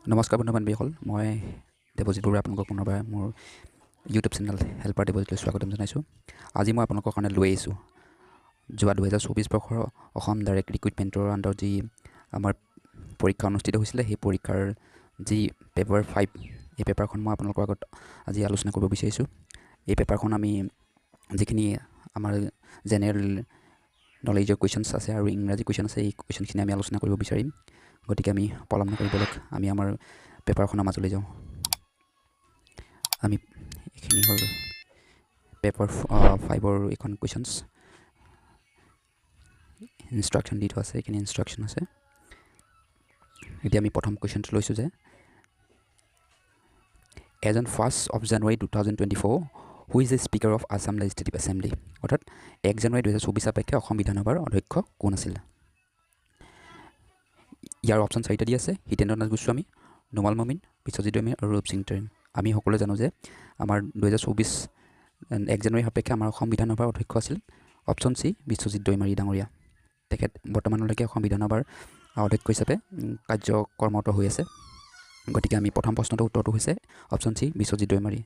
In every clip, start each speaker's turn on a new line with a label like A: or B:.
A: নমস্কাৰ বন্ধু বান্ধৱীসকল, মই দেৱজিৎ বৰুৱা আপোনালোকক পুনৰবাৰ মোৰ ইউটিউব চেনেল হেল্পাৰ দেৱজিতলৈ স্বাগতম জনাইছোঁ। আজি মই আপোনালোকৰ কাৰণে লৈ আহিছোঁ যোৱা 2024 বৰ্ষৰ অসম ডাইৰেক্ট ৰিক্ৰুইটমেণ্টৰ আণ্ডাৰত যি আমাৰ পৰীক্ষা অনুষ্ঠিত হৈছিলে, সেই পৰীক্ষাৰ যি পেপাৰ 5, এই পেপাৰখন মই আপোনালোকৰ আগত আজি আলোচনা কৰিব বিচাৰিছোঁ। এই পেপাৰখন আমি যিখিনি আমাৰ জেনেৰেল নলেজৰ কুৱেশ্যনছ আছে আৰু ইংৰাজী কুৱেশ্যন আছে, এই কুৱেশ্যনখিনি আমি আলোচনা কৰিব বিচাৰিম। গতিকে আমি পলম নকৰি ব'লক আমি আমাৰ পেপাৰখনৰ মাজলৈ যাওঁ। আমি এইখিনি হ'ল পেপাৰ 5ৰ এইখন কুৱেশ্যনছ, ইনষ্ট্ৰাকশ্যন দি থোৱা আছে, এইখিনি ইনষ্ট্ৰাকশ্যন আছে। এতিয়া আমি প্ৰথম কুৱেশ্যনটো লৈছোঁ যে as on 1st of January 2024, who is the speaker of Assam Legislative Assembly? অৰ্থাৎ 1 জানুৱাৰী 2024 সাপেক্ষে অসম বিধানসভাৰ অধ্যক্ষ কোন আছিল? ইয়াৰ অপশ্যন চাৰিটা দি আছে: হিতেন্দ্ৰ নাথ গোস্বামী, নোমাল মমিন, বিশ্বজিৎ দৈমাৰী আৰু ৰূপ সিং তৰিং। আমি সকলোৱে জানো যে আমাৰ 2024 1 জানুৱাৰী সাপেক্ষে আমাৰ অসম বিধানসভাৰ অধ্যক্ষ আছিল অপশ্যন চি, বিশ্বজিৎ দৈমাৰী ডাঙৰীয়া। তেখেত বৰ্তমানলৈকে অসম বিধানসভাৰ অধ্যক্ষ হিচাপে কাৰ্যকৰ্মৰত হৈ আছে। গতিকে আমি প্ৰথম প্ৰশ্নটোৰ উত্তৰটো হৈছে অপশ্যন চি, বিশ্বজিৎ দৈমাৰী।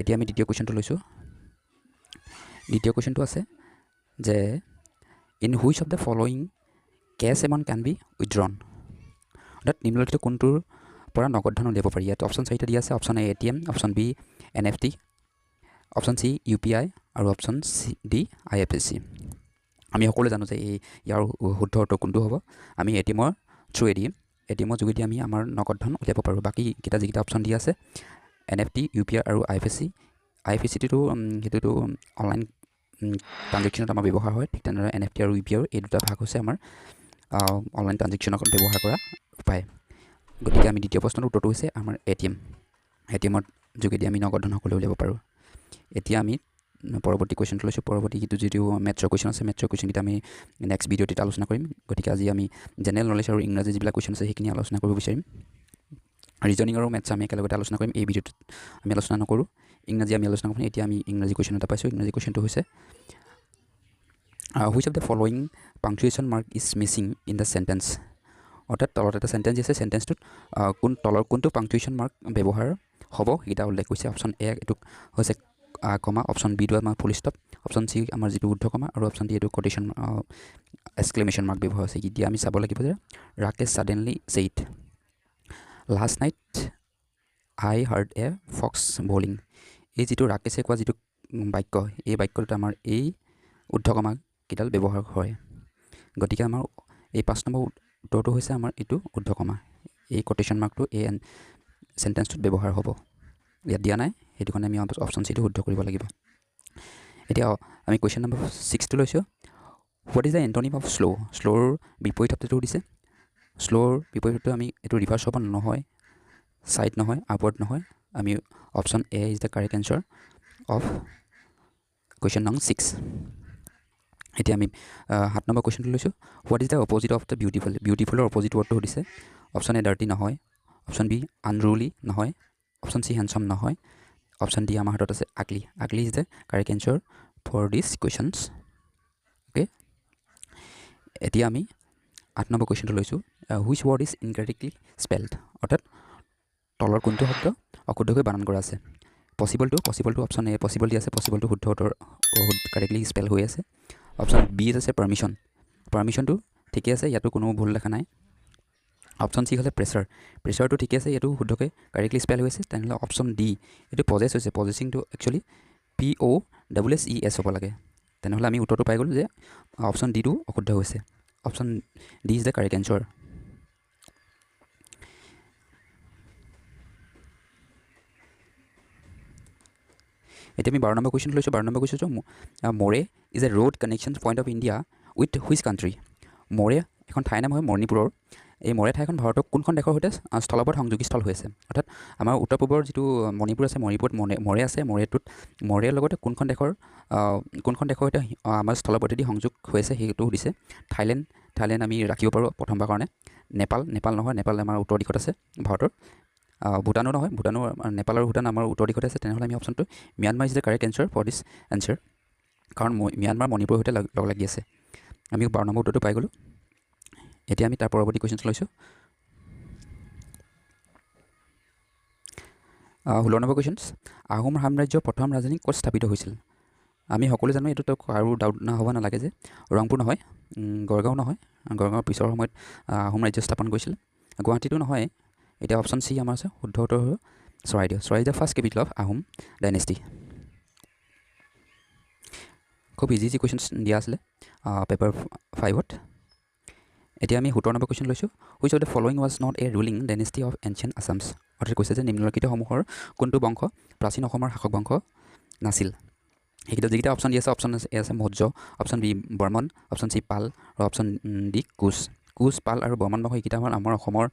A: এতিয়া আমি দ্বিতীয় কুৱেশ্যনটো লৈছোঁ। দ্বিতীয় কুৱেশ্যনটো আছে যে in which of the following cash amount can be withdrawn? অৰ্থাৎ নিম্নলিখিত কোনটোৰ পৰা নগদ ধন উলিয়াব পাৰি? ইয়াত অপশ্যন চাৰিটা দিয়া আছে: option A, ATM, option B, NEFT, option C, UPI আৰু অপশ্যন চি ডি, আইএফএছচি। আমি সকলোৱে জানো যে এই ইয়াৰ শুদ্ধ উত্তৰ কোনটো হ'ব। আমি এ টি এমৰ থ্ৰুৱেদি, এ টি এমৰ যোগেদি আমি আমাৰ নগদ ধন উলিয়াব পাৰোঁ। বাকীকেইটা যিকেইটা অপশ্যন দিয়া আছে, এনএফটি, ইউপিআই আৰু আইএফএছচি, আইএফএছচিটোতো সেইটোতো অনলাইন ট্ৰানজেকশ্যনত আমাৰ ব্যৱহাৰ হয়। ঠিক তেনেদৰে এনএফটি আৰু ইউপিআই, এই দুটা ভাগ হৈছে আমাৰ অনলাইন ট্ৰানজেকশ্যনত ব্যৱহাৰ কৰা উপায়। গতিকে আমি দ্বিতীয় প্ৰশ্নটোৰ উত্তৰটো হৈছে আমাৰ এ টি এম। এ টি এমৰ যোগেদি আমি নগদ ধন সকলো উলিয়াব পাৰোঁ। এতিয়া আমি পৰৱৰ্তী কুৱেশ্যনটো লৈছোঁ। পৰৱৰ্তী যিটো মেথছৰ কুৱেশ্যন আছে, মেথছৰ কুৱেশ্যনকেইটা আমি নেক্সট ভিডিঅ'টিত আলোচনা কৰিম। গতিকে আজি আমি জেনেৰেল নলেজ আৰু ইংৰাজী যিবিলাক কুৱেশ্যন আছে, সেইখিনি আলোচনা কৰিব বিচাৰিম। ৰিজনিং আৰু মেথছ আমি একেলগতে আলোচনা কৰিম, এই ভিডিঅ'টোত আমি আলোচনা নকৰোঁ। ইংৰাজী আমি আলোচনা কৰিম। এতিয়া আমি ইংৰাজী কুৱেশ্যন এটা পাইছোঁ। ইংৰাজী কুৱেশ্যনটো হৈছে, which of the following punctuation mark is missing in the sentence? অৰ্থাৎ তলত এটা চেণ্টেঞ্চ আছে, চেণ্টেঞ্চটোত কোন তলৰ কোনটো পাংচুৱেশ্যন মাৰ্ক ব্যৱহাৰ হ'ব, সেইকেইটা উল্লেখ কৰিছে। অপশ্যন এ, এইটো হৈছে কমা, অপশ্যন বিটো আমাৰ ফুল ষ্টপ, অপশ্যন চি আমাৰ যিটো ঊৰ্ধ্ব কমা আৰু অপশ্যন ডি এইটো কোটেশ্যন এক্সক্লেমেশ্যন মাৰ্ক ব্যৱহাৰ হৈছে। এতিয়া আমি চাব লাগিব যে Rakesh suddenly said, "Last night I heard a fox bawling." এই যিটো ৰাকেশে কোৱা যিটো বাক্য, এই বাক্যটোত আমাৰ এই ঊৰ্ধ্বকমাকেইডাল ব্যৱহাৰ হয়। গতিকে আমাৰ এই 5 নম্বৰ উত্তৰটো হৈছে আমাৰ এইটো ঊৰ্ধ্বকমা। এই কোটেশ্যন মাৰ্কটো এই চেণ্টেঞ্চটোত ব্যৱহাৰ হ'ব। ইয়াত দিয়া নাই, সেইটো কাৰণে আমি অপশ্যন চিটো শুদ্ধ কৰিব লাগিব। এতিয়া আমি কুৱেশ্যন নম্বৰ 6টো লৈছোঁ। What is the antonym of slow? শ্ল'ৰ বিপৰীত শব্দটো দিছে। শ্ল'ৰ বিপৰীত শব্দটো আমি এইটো ৰিভাৰ্ছ হ'ব নহয়, ছাইড নহয়, আপৱাৰ্ড নহয়। আমি option A is the correct answer of question no. 6। এতিয়া আমি 7 নম্বৰ কুৱেশ্যনটো লৈছোঁ। What is the opposite of the beautiful? বিউটিফুলৰ opposite ৱৰ্ডটো সুধিছে। অপশ্যন এ, ডাৰ্টি নহয়, অপশ্যন বি, আনৰুলি নহয়, অপশ্যন চি, হেণ্ডছম নহয়, অপশ্যন ডি আমাৰ হাতত আছে ugly. Ugly is the correct answer for this questions, okay. এতিয়া আমি 8 নম্বৰ কুৱেশ্যনটো লৈছোঁ। Which word is incorrectly spelled? অৰ্থাৎ তলৰ কোনটো শব্দ অশুদ্ধকৈ বানান কৰা আছে? পচিবলটো অপশ্যন এ, পচিবল দি আছে, পচিবলটো শুদ্ধ উত্তৰ, কাৰেক্টলি স্পেল হৈ আছে। অপশ্যন বি আছে পাৰ্মিশ্যন, পাৰ্মিশ্যনটো ঠিকে আছে, ইয়াতো কোনো ভুল লেখা নাই। অপশ্যন চি হ'লে প্ৰেছাৰ, প্ৰেছাৰটো ঠিকে আছে, ইয়াতো শুদ্ধকৈ কাৰেক্টলি স্পেল হৈ আছে। তেনেহ'লে অপশ্যন ডি, এইটো পজেছ হৈছে, পজেচিংটো actually POSSES হ'ব লাগে। তেনেহ'লে আমি উত্তৰটো পাই গ'লোঁ যে অপশ্যন ডিটো অশুদ্ধ হৈছে। Option D is the correct answer. এতিয়া আমি 12 নম্বৰ কুৱেশ্যনটো লৈছোঁ। 12 number কুৱেশ্যনটো, Moreh is a road connection point of India with which country? মৰে এখন ঠাইৰ নাম হয় মণিপুৰৰ। এই মৰে ঠাইখন ভাৰতৰ কোনখন দেশৰ সৈতে স্থলপথ সংযোগীস্থল হৈ আছে? অৰ্থাৎ আমাৰ উত্তৰ পূবৰ যিটো মণিপুৰ আছে, মণিপুৰত মৰে আছে, মৰেটোত মৰেৰ লগতে কোনখন দেশৰ সৈতে আমাৰ স্থলপথেদি সংযোগ হৈ আছে, সেইটো সুধিছে। থাইলেণ্ড, থাইলেণ্ড আমি ৰাখিব পাৰোঁ প্ৰথমবাৰ কাৰণে। নেপাল, নেপাল নহয়, নেপাল আমাৰ উত্তৰ দিশত আছে ভাৰতৰ। ভূটানো নহয়, ভূটানো, নেপাল আৰু ভূটান আমাৰ উত্তৰ দিশতে আছে। তেনেহ'লে আমি অপশ্যনটো Myanmar is the correct answer for this answer, কাৰণ ম্যানমাৰ মণিপুৰৰ সৈতে লগ লাগি আছে। আমি 12 নম্বৰ উত্তৰটো পাই গ'লোঁ। এতিয়া আমি তাৰ পৰৱৰ্তী কুৱেশ্যনটো লৈছোঁ। 16 নম্বৰ কুৱেশ্যনছ, আহোম সাম্ৰাজ্যৰ প্ৰথম ৰাজধানী ক'ত স্থাপিত হৈছিল? আমি সকলোৱে জানো, এইটোতো কাৰো ডাউট হ'ব নালাগে যে ৰংপুৰ নহয়, গড়গাঁও নহয়, গড়গাঁৱৰ পিছৰ সময়ত আহোম ৰাজ্য স্থাপন কৰিছিল, গুৱাহাটীতো নহয়। এতিয়া অপশ্যন চি আমাৰ আছে শুদ্ধ উত্তৰ হ'ব Charaideo. Charaideo first capital of Ahom dynasty. খুব ইজি ইজি কুৱেশ্যনছ দিয়া আছিলে পেপাৰ 5ত। এতিয়া আমি 17 নম্বৰ কুৱেশ্যন লৈছোঁ, which of the following was not a ruling dynasty of ancient Assams? অৰ্থাৎ কৈছে যে নিম্নলিখিতসমূহৰ কোনটো বংশ প্ৰাচীন অসমৰ শাসক বংশ নাছিল? সেইকেইটা যিকেইটা অপশ্যন দি আছে, অপশ্যন এ আছে Maurya, option B Barman, option C Pala আৰু অপশ্যন ডি কোচ। কোচ, পাল আৰু বৰ্মন বংশ এইকেইটা আমাৰ অসমৰ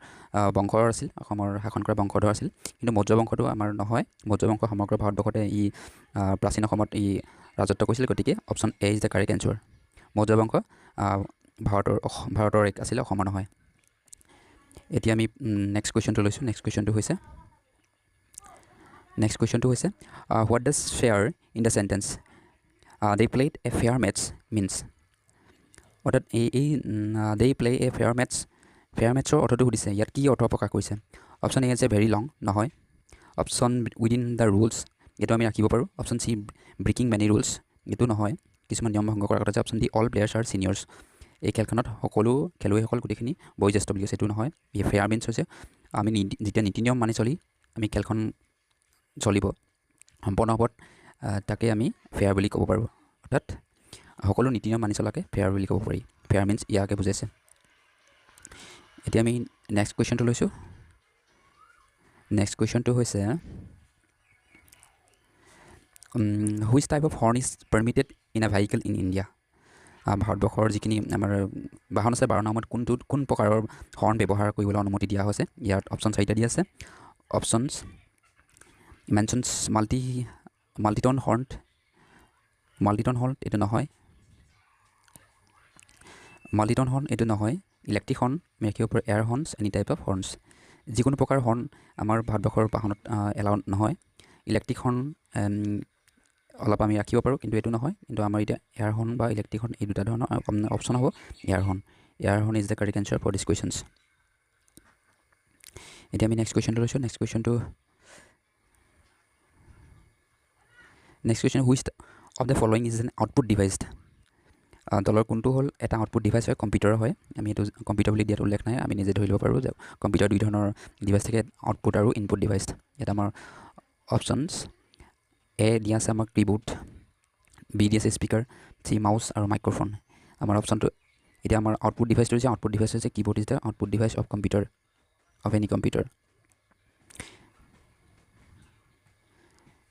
A: বংশৰ আছিল, অসমৰ শাসন কৰা বংশধৰ আছিল। কিন্তু মৌৰ্য বংশটো আমাৰ নহয়। মৌৰ্য বংশ সমগ্ৰ ভাৰতবৰ্ষতে ই প্ৰাচীন অসমত ই ৰাজত্ব কৰিছিল। গতিকে option A is the correct answer. Maurya বংশ ভাৰতৰ এক আছিলে, অসমৰ নহয়। এতিয়া আমি নেক্সট কুৱেশ্যনটো লৈছোঁ। নেক্সট কুৱেশ্যনটো হৈছে what does fair in the sentence they played a fair match means? অৰ্থাৎ এই they play a fair match, fair মেটছৰ অৰ্থটো সুধিছে, ইয়াত কি অৰ্থ প্ৰকাশ কৰিছে? অপশ্যন এ আছে ভেৰি লং, নহয়। অপশ্যন উইদিন the rules, এইটো আমি ৰাখিব পাৰোঁ। Option C breaking many rules, এইটো নহয়, কিছুমান নিয়ম ভংগ কৰাৰ কথা আছে। Option D all players are seniors, এই খেলখনত সকলো খেলুৱৈসকল গোটেইখিনি বয়োজ্যেষ্ঠ বুলি কৈছে, এইটো নহয়। এই ফেয়াৰ মিনছ হৈছে আমি যেতিয়া নীতি নিয়ম মানি চলি আমি খেলখন চলিব সম্পন্ন হ'ব, তাকে আমি ফেয়াৰ বুলি ক'ব পাৰোঁ। অৰ্থাৎ সকলো নীতি নিয়ম মানি চলাকে ফেয়াৰ বুলি ক'ব পাৰি। ফেয়াৰ মিনছ ইয়াকে বুজাইছে। এতিয়া আমি নেক্সট কুৱেশ্যনটো লৈছোঁ। নেক্সট কুৱেশ্যনটো হৈছে which type of horn is permitted in a vehicle in India? ভাৰতবৰ্ষৰ যিখিনি আমাৰ বাহন আছে, বাহনৰ কোনটো কোন প্ৰকাৰৰ হৰ্ণ ব্যৱহাৰ কৰিবলৈ অনুমতি দিয়া হৈছে? ইয়াত অপশ্যন 4টা দি আছে। Options mentions multitone horn, multitone horn এইটো নহয়, মাল্টিটন হৰ্ণ এইটো নহয়, ইলেক্ট্ৰিক হৰ্ণ আমি ৰাখিব পাৰোঁ, air horns, any type of horns. যিকোনো প্ৰকাৰৰ হৰ্ণ আমাৰ ভাৰতবৰ্ষৰ বাহনত এলাউ নহয়। ইলেক্ট্ৰিক হৰ্ণ অলপ আমি ৰাখিব পাৰোঁ, কিন্তু এইটো নহয়। কিন্তু আমাৰ এতিয়া এয়াৰ হৰ্ণ বা ইলেক্ট্ৰিক হৰ্ণ এই দুটা ধৰণৰ অপশ্যন হ'ব air horn. Air horn is the correct answer for this questions. এতিয়া আমি নেক্সট কুৱেশ্যনটো লৈছোঁ। Next question which of the following is an output device? তলৰ কোনটো হ'ল এটা আউটপুট ডিভাইচ হয়? কম্পিউটাৰৰ হয়। আমি এইটো কম্পিউটাৰ বুলি দিয়াত উল্লেখ নাই, আমি নিজে ধৰি ল'ব পাৰোঁ যে কম্পিউটাৰ দুই ধৰণৰ ডিভাইচ থাকে, আউটপুট আৰু ইনপুট ডিভাইচ। ইয়াত আমাৰ অপশ্যনছ এ দিয়া আছে আমাৰ কীবোৰ্ড, বি দি আছে স্পীকাৰ, চি মাউচ আৰু মাইক্ৰ'ফোন। আমাৰ অপশ্যনটো এতিয়া আমাৰ আউটপুট ডিভাইচটো হৈছে, আউটপুট ডিভাইচ হৈছে keyboard is the output device of computer, of any computer.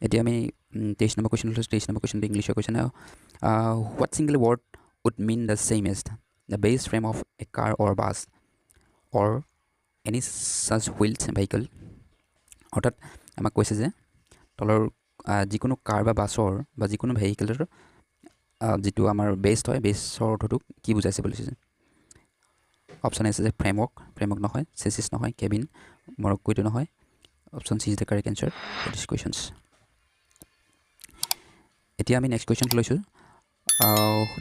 A: এতিয়া আমি 23 নম্বৰ কুৱেশ্যন লৈছোঁ। 23 নম্বৰ কুৱেশ্যনটো ইংলিছৰ question. What single word would mean the same as the base frame of a car or bus or any such wheeled vehicle? অৰ্থাৎ আমাক কৈছে যে তলৰ যিকোনো কাৰ বা বাছৰ বা যিকোনো ভেহিকেলৰ যিটো আমাৰ বেষ্ট হয়, বেছৰ অৰ্থটো কি বুজাইছে বুলি কৈছে। অপশ্যন আছে যে ফ্ৰেমৱৰ্ক, ফ্ৰেমৱৰ্ক নহয়, চেচিছ নহয়, কেবিন, মৰক্কো এইটো নহয়। Option C is the correct answer for this questions. এতিয়া আমি নেক্সট কুৱেশ্যনটো লৈছোঁ।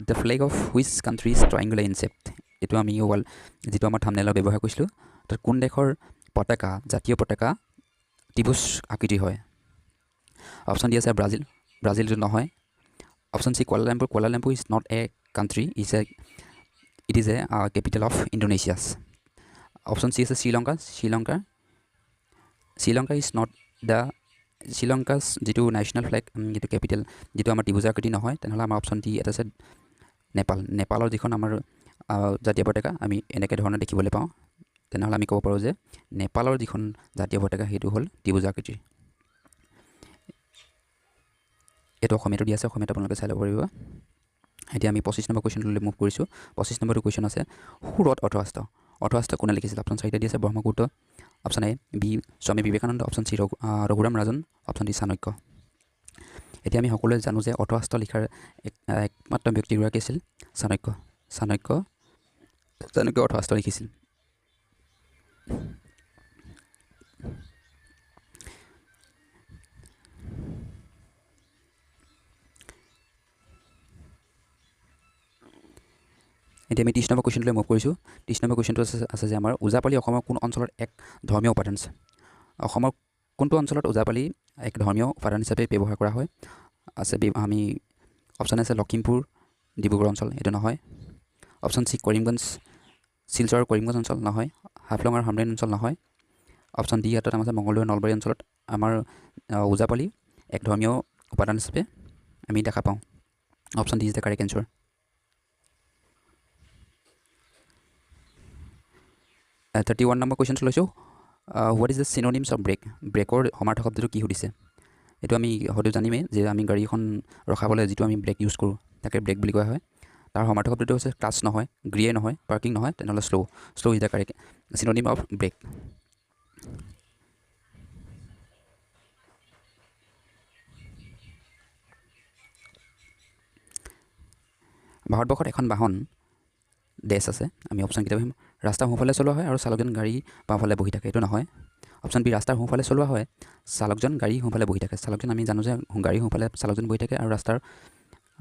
A: The flag of which country is triangular in shape? এইটো আমি ৱাল যিটো আমাৰ থাম্বনেইলত ব্যৱহাৰ কৰিছিলোঁ। তাত কোন দেশৰ পতাকা, জাতীয় পতাকা ত্ৰিভুজ আকৃতিৰ হয়? অপশ্যন দি আছে ব্ৰাজিল, ব্ৰাজিলটো নহয়। Option C Kuala Lumpur, Kuala Lumpur is not a country, is a it is a capital of Indonesia's. Option C আছে Sri Lanka, Sri Lanka Sri Lanka is not the শ্ৰীলংকাছ যিটো নেশ্যনেল ফ্লেগ, যিটো কেপিটেল, যিটো আমাৰ ত্ৰিভুজাকৃতি নহয়। তেনেহ'লে আমাৰ অপশ্যন ডি এটা আছে নেপাল। নেপালৰ যিখন আমাৰ জাতীয় পতাকা আমি এনেকৈ ধৰণে দেখিবলৈ পাওঁ। তেনেহ'লে আমি ক'ব পাৰোঁ যে নেপালৰ যিখন জাতীয় পতাকা সেইটো হ'ল ত্ৰিভুজাকৃতিৰ। এইটো অসমীয়াটো দি আছে, অসমীয়াটো আপোনালোকে চাই ল'ব পাৰিব। এতিয়া আমি 25 নম্বৰ কুৱেশ্যনটোলৈ মুভ কৰিছোঁ। 25 নম্বৰটো কুৱেশ্যন আছে হু ৰট অৰ্থশাস্ত্ৰ? অৰ্থশাস্ত্ৰ কোনে লিখিছিল? অপশ্যন 4টা দি আছে Brahmagupta, option A B Swami Vivekananda, option C Raghuram Rajan, option D Chanakya. এতিয়া আমি সকলোৱে জানো যে অৰ্থশাস্ত্ৰ লিখাৰ একমাত্ৰ ব্যক্তিগৰাকী আছিল চাণক্য। চাণক্য অৰ্থশাস্ত্ৰ লিখিছিল। এতিয়া আমি 30 নম্বৰ কুৱেশ্যনটোলৈ মুভ কৰিছোঁ। 30 নম্বৰ কুৱেশ্যনটো আছে যে আমাৰ ওজাপালি অসমৰ কোন অঞ্চলৰ এক ধৰ্মীয় উপাদান আছে? অসমৰ কোন কোনটো অঞ্চলত ওজাপালি এক ধৰ্মীয় উপাদান হিচাপে ব্যৱহাৰ কৰা হয়? আছে আমি অপশ্যন আছে লখিমপুৰ, ডিব্ৰুগড় অঞ্চল, এইটো নহয়। অপশ্যন চি কৰিমগঞ্জ, শিলচৰ আৰু কৰিমগঞ্জ অঞ্চল নহয়। হাফলং আৰু হামৰেণ অঞ্চল নহয়। অপশ্যন ডি ইয়াত আছে মংগলদৈ নলবাৰী অঞ্চলত আমাৰ ওজাপালি এক ধৰ্মীয় উপাদান হিচাপে আমি দেখা পাওঁ। Option D is the correct answer. 31 number কুৱেশ্যনটো লৈছোঁ। What is the synonyms of brake? ব্ৰেকৰ সমাৰ্থক শব্দটো কি সুধিছে? এইটো আমি হয়তো জানিমেই যে আমি গাড়ীখন ৰখাবলৈ যিটো আমি ব্ৰেক ইউজ কৰোঁ তাকে ব্ৰেক বুলি কোৱা হয়। তাৰ সমাৰ্থক শব্দটো হৈছে ক্লাছ নহয়, গ্ৰিয়ে নহয়, পাৰ্কিং নহয়, তেনেহ'লে slow. Slow is the correct synonym of brake. ভাৰতবৰ্ষত এখন বাহন ডেছ আছে, আমি অপশ্যন কেইটা পঢ়িম। ৰাস্তাৰ সোঁফালে চলোৱা হয় আৰু চালকজন গাড়ী বাওঁফালে বহি থাকে, এইটো নহয়। অপশ্যন বি ৰাস্তাৰ সোঁফালে চলোৱা হয়, চালকজন গাড়ী সোঁফালে বহি থাকে। চালকজন আমি জানো যে গাড়ী সোঁফালে চালকজন বহি থাকে আৰু ৰাস্তাৰ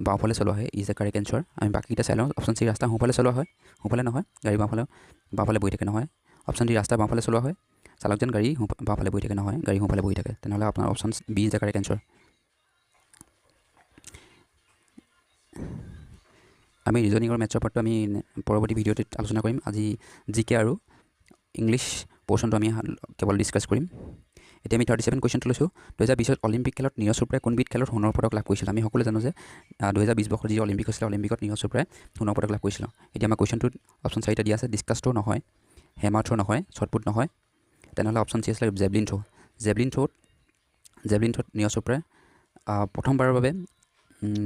A: বাওঁফালে চলোৱা হয়, is the correct answer. আমি বাকীকেইটা চাই লওঁ। অপশ্যন চি ৰাস্তাৰ সোঁফালে চলোৱা হয়, সোঁফালে নহয়, গাড়ী বাওঁফালে বহি থাকে নহয়। অপশ্যন ডি ৰাস্তাৰ বাওঁফালে চলোৱা হয়, চালকজন গাড়ী বাওঁফালে বহি থাকে নহয়, গাড়ী সোঁফালে বহি থাকে। তেনেহ'লে আপোনাৰ option B is the correct answer. আমি ৰিজনিঙৰ মেথছৰ পাৰ্টটো আমি পৰৱৰ্তী ভিডিঅ'টোত আলোচনা কৰিম। আজি জি কে আৰু ইংলিছ পৰ্চনটো আমি কেৱল ডিছকাছ কৰিম। এতিয়া আমি 37 কুৱেশ্যনটো লৈছোঁ। 2020ত অলিম্পিক খেলত নীৰজ চোপ্ৰাই কোনবিধ খেলত সোণৰ পদক লাভ কৰিছিল? আমি সকলোৱে জানো যে 2020 বৰ্ষত যি অলিম্পিক হৈছিলে, অলিম্পিকত নীৰজ চোপ্ৰাই সোণৰ পদক লাভ কৰিছিল। এতিয়া আমাৰ কুৱেশ্যনটোত অপশ্যন চাৰিটা দিয়া আছে। ডিছকাছ থ্ৰ' নহয়, হেমাৰ থ্ৰ' নহয়, শ্বটপুট নহয়, তেনেহ'লে অপশ্যন চি আছিলে জেভলিন থ্ৰ'। জেভলিন থ্ৰ'ত নীৰজ চোপ্ৰাই প্ৰথমবাৰৰ বাবে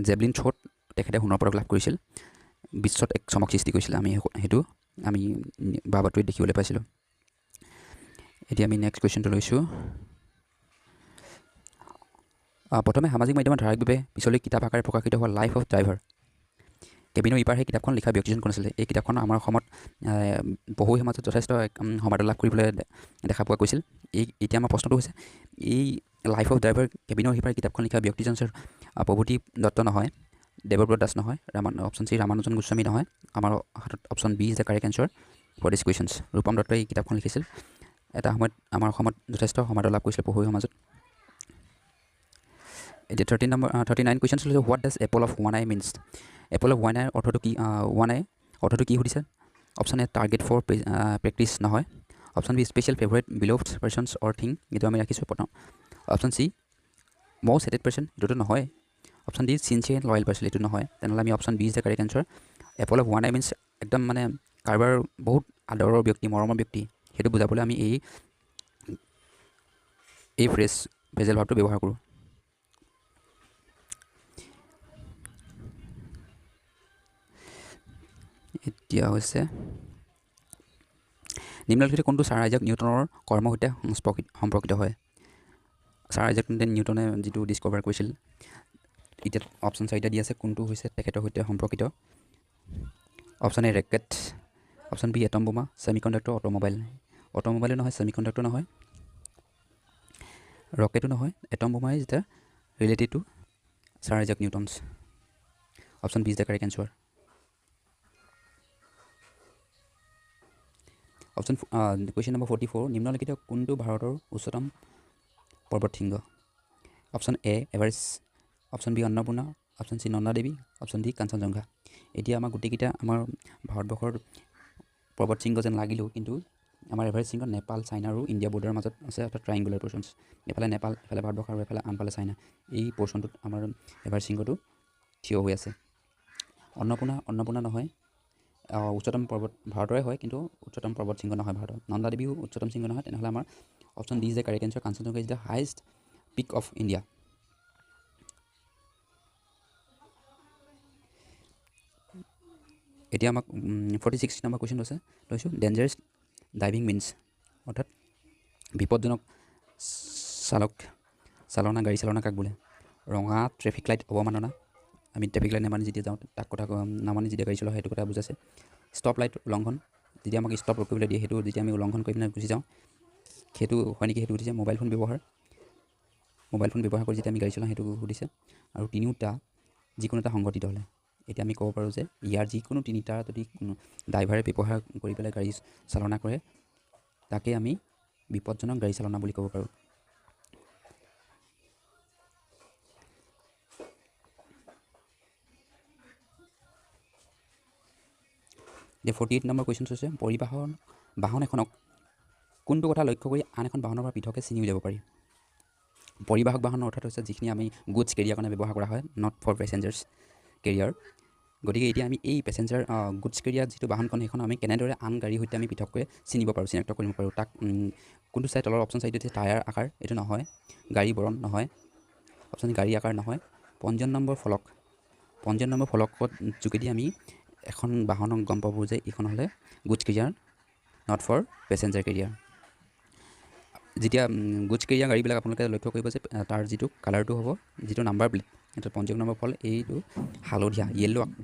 A: জেভলিন থ্ৰ'ত তেখেতে সোণৰ পদক লাভ কৰিছিল। বিশ্বত এক চমক সৃষ্টি কৰিছিল, আমি সেইটো আমি বা বাতৰিত দেখিবলৈ পাইছিলোঁ। এতিয়া আমি নেক্সট কুৱেশ্যনটো লৈছোঁ। প্ৰথমে সামাজিক মাধ্যমত ধাৰাবাহিকভাৱে পিছলৈ কিতাপ আকাৰে প্ৰকাশিত হোৱা লাইফ অফ ড্ৰাইভাৰ কেবিনৰ ইপাৰ সেই কিতাপখন লিখা ব্যক্তিজন কোন আছিলে? এই কিতাপখন আমাৰ অসমত বহু সমাজত যথেষ্ট সমাদৰ লাভ কৰিবলৈ দেখা পোৱা গৈছিল। এই এতিয়া আমাৰ প্ৰশ্নটো হৈছে এই লাইফ অফ ড্ৰাইভাৰ কেবিনৰ সিপাৰ কিতাপখন লিখা ব্যক্তিজন হৈছে প্ৰভূতি দত্ত নহয়, দেৱব্ৰত দাস নহয়, অপশ্যন চি ৰামানুজন গোস্বামী নহয়। আমাৰ হাতত option B is the correct answer for this questions. Rupam দত্তই এই কিতাপখন লিখিছিল। এটা সময়ত আমাৰ অসমত যথেষ্ট সমাদৰ লাভ কৰিছিল পঢ়ুৱৈ সমাজত। এতিয়া 39 কুৱেশ্যনছ লৈছোঁ। What does apple of one eye means? Apple of one আইৰ অৰ্থটো কি? ওৱান আই অৰ্থটো কি সুধিছে? Option A target for practice নহয়। Option B special favourite beloved persons or thing, এইটো আমি ৰাখিছোঁ প্ৰথম। Option C most hated person, এইটোতো নহয়। Option D sincere and loyal person, এইটো নহয়। তেনেহ'লে আমি option B is the correct answer. Apple of one eye means একদম মানে কাৰোবাৰ বহুত আদৰৰ ব্যক্তি, মৰমৰ ব্যক্তি, সেইটো বুজাবলৈ আমি এই ফ্ৰেজেল ভাৰ্বটো ব্যৱহাৰ কৰোঁ। এতিয়া হৈছে নিম্নলিখিত কোনটো ছাৰ আইজাক নিউটনৰ কৰ্মৰ সৈতে সম্পৰ্কিত হয়? ছাৰ আইজাক নিউটনে যিটো ডিছকভাৰ কৰিছিল, এতিয়া অপশ্যন চাৰিটা দি আছে, কোনটো হৈছে তেখেতৰ সৈতে সম্পৰ্কিত? Option A rocket, option B atom বোমা, ছেমি কণ্ডাক্টৰ, অট'মোবাইল। অট'মোবাইলো নহয়, ছেমি কণ্ডাক্টৰ নহয়, ৰকেটো নহয়, এটম বোমা is the related to Sir Isaac Newton's. Option B is the correct answer. Option question number 44, নিম্নলিখিত কোনটো ভাৰতৰ উচ্চতম পৰ্বতশৃংগ? Option A Everest, option B Annapurna, option C Nanda Devi, option D Kanchenjunga. এতিয়া আমাৰ গোটেইকেইটা আমাৰ ভাৰতবৰ্ষৰ পৰ্বতশৃংগ যেন লাগিলেও কিন্তু আমাৰ এভাৰেষ্ট শৃংগ নেপাল, চাইনা আৰু ইণ্ডিয়া বৰ্ডাৰৰ মাজত আছে, অৰ্থাৎ ট্ৰাইংগুলাৰ পৰ্চনছ। এফালে নেপাল, এফালে ভাৰতবৰ্ষ আৰু এফালে আনফালে চাইনা। এই পৰ্চনটোত আমাৰ এভাৰেষ্ট শৃংগটো থিয় হৈ আছে। অন্নপূৰ্ণা নহয়, উচ্চতম পৰ্বত ভাৰতৰে হয়, কিন্তু উচ্চতম পৰ্বত শৃংগ নহয় ভাৰতৰ। নন্দা দেৱীও উচ্চতম শৃংগ নহয়। তেনেহ'লে আমাৰ option D is the correct answer. Kanchenjunga is the highest peak of India. এতিয়া আমাক 46 নম্বৰ কুৱেশ্যন লৈছোঁ। ডেঞ্জাৰাছ ড্ৰাইভিং মিনছ, অৰ্থাৎ বিপদজনক গাড়ী চালনা কাক বোলে? ৰঙা ট্ৰেফিক লাইট অৱমাননা, আমি ট্ৰেফিক লাইট নামানি যেতিয়া যাওঁ তাক কথা নামানি যেতিয়া গাড়ী চলোৱা সেইটো কথা বুজাইছে। ষ্টপ লাইট উলংঘন, যেতিয়া আমাক ষ্টপ ৰখিবলৈ দিয়ে সেইটো যেতিয়া আমি উলংঘন কৰি পিনে গুচি যাওঁ সেইটো হয় নেকি সেইটো সুধিছে। মোবাইল ফোন ব্যৱহাৰ কৰি যেতিয়া আমি গাড়ী চলাওঁ সেইটো সুধিছে। আৰু তিনিওটা যিকোনো এটা সংঘটিত হ'লে এতিয়া আমি ক'ব পাৰোঁ যে ইয়াৰ যিকোনো তিনিটা যদি কোনো ড্ৰাইভাৰে ব্যৱহাৰ কৰি পেলাই গাড়ী চালনা কৰে তাকে আমি বিপদজনক গাড়ী চালনা বুলি ক'ব পাৰোঁ। এতিয়া 48 নম্বৰ কুৱেশ্যন হৈছে পৰিবহণ বাহন এখনক কোনটো কথা লক্ষ্য কৰি আন এখন বাহনৰ পৰা পৃথকে চিনি উলিয়াব পাৰি। পৰিবাহক বাহন অৰ্থাৎ হৈছে যিখিনি আমি গুডছ কেৰিয়াৰ কাৰণে ব্যৱহাৰ কৰা হয়, not for passengers career. গতিকে এতিয়া আমি এই পেচেঞ্জাৰ গুডছ কেৰিয়াৰ যিটো বাহনখন সেইখন আমি কেনেদৰে আন গাড়ীৰ সৈতে আমি পৃথককৈ চিনিব পাৰোঁ, চিনাক্ত কৰিব পাৰোঁ, তাক কোনটো চাই তলৰ অপশ্যন চাইডত টায়াৰ আকাৰ এইটো নহয়, গাড়ী বৰণ নহয়, অপশ্যন গাড়ী আকাৰ নহয়, পঞ্জীয়ন নম্বৰ ফলক, পঞ্জীয়ন নম্বৰ ফলকত যোগেদি আমি এখন বাহনক গম পাব যে এইখন হ'লে goods carrier not for passenger carrier. যেতিয়া গুডছ কেৰিয়াৰ গাড়ীবিলাক আপোনালোকে লক্ষ্য কৰিব যে তাৰ যিটো কালাৰটো হ'ব, যিটো নাম্বাৰ প্লেট, সেইটো পঞ্জীয়ন নম্বৰ ফল এইটো হালধীয়া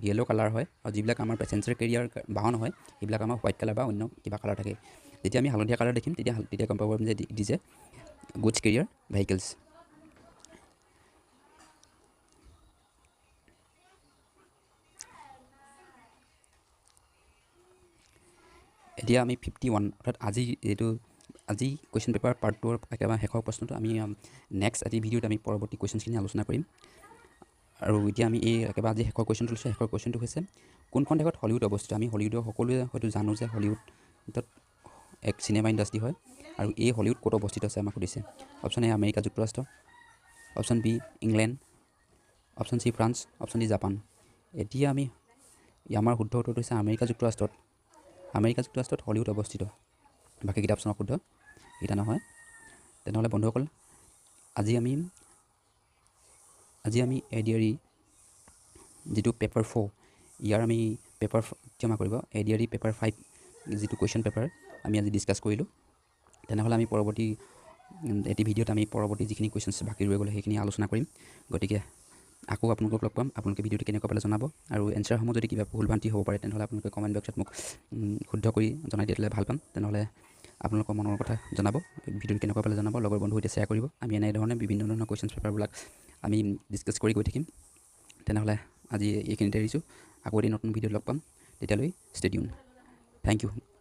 A: য়েল্ল' কালাৰ হয়, আৰু যিবিলাক আমাৰ পেচেঞ্জাৰ কেৰিয়াৰ বাহন হয় সেইবিলাক আমাৰ হোৱাইট কালাৰ বা অন্য কিবা কালাৰ থাকে। যেতিয়া আমি হালধীয়া কালাৰ দেখিম তেতিয়া তেতিয়া গম পাব পাৰিম যে it is a goods carrier vehicles. এতিয়া আমি 51 অৰ্থাৎ আজি এইটো আজি কুৱেশ্যন পেপাৰ পাৰ্ট 2ৰ একেবাৰে শেষৰ প্ৰশ্নটো আমি নেক্সট এটি ভিডিঅ'ত আমি পৰৱৰ্তী কুৱেশ্যনখিনি আলোচনা কৰিম। আৰু এতিয়া আমি এই একেবাৰে আজি শেষৰ কুৱেশ্যনটো লৈছোঁ। শেষৰ কুৱেশ্যনটো হৈছে কোনখন দেশত হলিউড অৱস্থিত। আমি হলিউডৰ সকলোৱে হয়তো জানো যে হলিউডত এক চিনেমা ইণ্ডাষ্ট্ৰী হয়, আৰু এই হলিউড ক'ত অৱস্থিত আছে আমাক সুধিছে। অপশ্যন এ আমেৰিকা যুক্তৰাষ্ট্ৰ, option B England, option C France, option D Japan. এতিয়া আমি আমাৰ শুদ্ধ উত্তৰটো হৈছে আমেৰিকা যুক্তৰাষ্ট্ৰত। আমেৰিকা যুক্তৰাষ্ট্ৰত হলিউড অৱস্থিত। বাকীকেইটা অপশ্যন অশুদ্ধ, এইকেইটা নহয়। তেনেহ'লে বন্ধুসকল আজি আমি এডিআৰই যিটো পেপাৰ 4, ইয়াৰ আমি পেপাৰ ক্ষমা কৰিব এডিআৰই পেপাৰ 5 যিটো কুৱেশ্যন পেপাৰ আমি আজি ডিছকাছ কৰিলোঁ। তেনেহ'লে আমি পৰৱৰ্তী এটি ভিডিঅ'ত আমি পৰৱৰ্তী যিখিনি কুৱেশ্যনছ বাকী ৰৈ গ'লে সেইখিনি আলোচনা কৰিম। গতিকে আকৌ আপোনালোকক লগ পাম। আপোনালোকে ভিডিঅ'টো কেনেকুৱা পালে জনাব, আৰু এনচাৰসমূহ যদি কিবা ভুল ভ্ৰান্তি হ'ব পাৰে তেনেহ'লে আপোনালোকে কমেণ্ট বক্সত মোক শুদ্ধ কৰি জনাই দিলে ভাল পাম। তেনেহ'লে আপোনালোকৰ মনৰ কথা জনাব, ভিডিঅ'টো কেনেকুৱা পালে জনাব, লগৰ বন্ধুৰ সৈতে শ্বেয়াৰ কৰিব। আমি এনেধৰণে বিভিন্ন ধৰণৰ কুৱেশ্যন পেপাৰবিলাক আমি ডিছকাছ কৰি গৈ থাকিম। তেনেহ'লে আজি এইখিনিতে এৰিছোঁ, আকৌ এটি নতুন ভিডিঅ'ত লগ পাম। তেতিয়ালৈ stay tune, thank you.